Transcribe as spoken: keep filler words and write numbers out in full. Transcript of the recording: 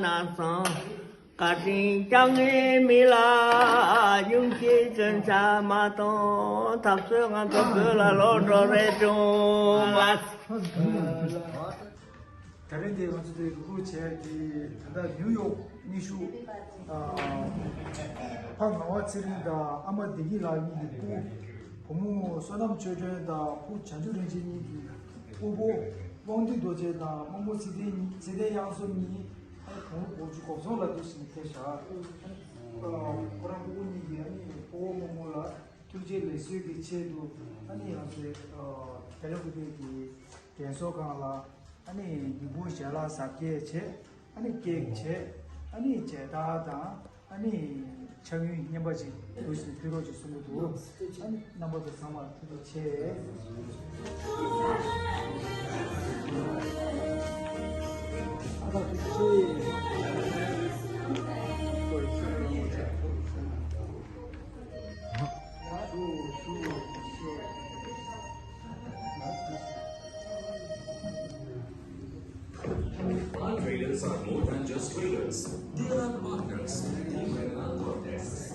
ན་སོང་། བཀའ་དྲིན་བསྐྱངས་ངེས་མི་ལ། ཡུམ་གྱིས་སྐྱོན་ཆ་མ་གཏོང་། ཐབས་བརྩོན་ང་ཚོ་བོད་ལ་ལོག་འགྲོ་རེ་བྱུང་མ། ད་རིང་འདིར་ང་ཚོ་འདིར་རུབ་རུབ་བྱས་ཀྱི་ད་ལྟ་ནིའུ་ཡོག་ནི་ཤུ། ཨ། ཕ་ངག་དབང་ཚེ་རིང་དང་ཨ་མ་བདེ་སྐྱིད་ལགས་གཉིས་ཀྱི་སྤུ། བུ་མོ་བསོད་ནམས་ཆོས་སྒྲོན་དང་བུ་བྱང་ཆུབ་རིན་ཆེན་གཉིས་ཀྱི་སྤུ་གུ། དབང་འདུས་རྡོ་རྗེ་དང་རྨོ་མོ་ཚེ་བརྟན་གཉིས། ཚེ་བརྟན་དབྱངས་འཛོམས་གཉིས། ཨ་ནི་བུ་མོ་བུ་བཅུ་གོ་སོང་ལ་འདུག་སེ་ཕེབས་བཞག་ཨ། ཁོ་རང་སྤུ་གུ་གཉིས་ཀྱིས་ཨ་ནི་སྤོ་བོ་རྨོ་མོ་ལ་ཐུགས་རྗེ་ལེགས་གསོལ་གྱི་ཆེད་དུ་ཨ་ནི་ང་ཚོའི་ཨ། བདེ་ལེགས་ཁུལ་སྡེ་གི་རྒན་གསོ་ཁང་ལ་ཨ་ནི་ཡིག་སྤུས་ཞལ་ལག་གཟབ་རྒྱས་བྱས། ཨ་ནི་ཀེག་བྱས། ཨ་ནི་མཇལ་དར་དང་ཨ་ནི་ཕྱག་དངུལ་རྙིང་པ་ཅིག་འདུག་སེ་ཕུལ་རོགས་ཅེས་གསུང་གི་འདུག་ཨ་ནི་རྣམ་པ་ཚོ་ཚང་མར་ཐུགས་རྗེ་ཆེ། Our traders are more than just traders. They are partners. They are partners.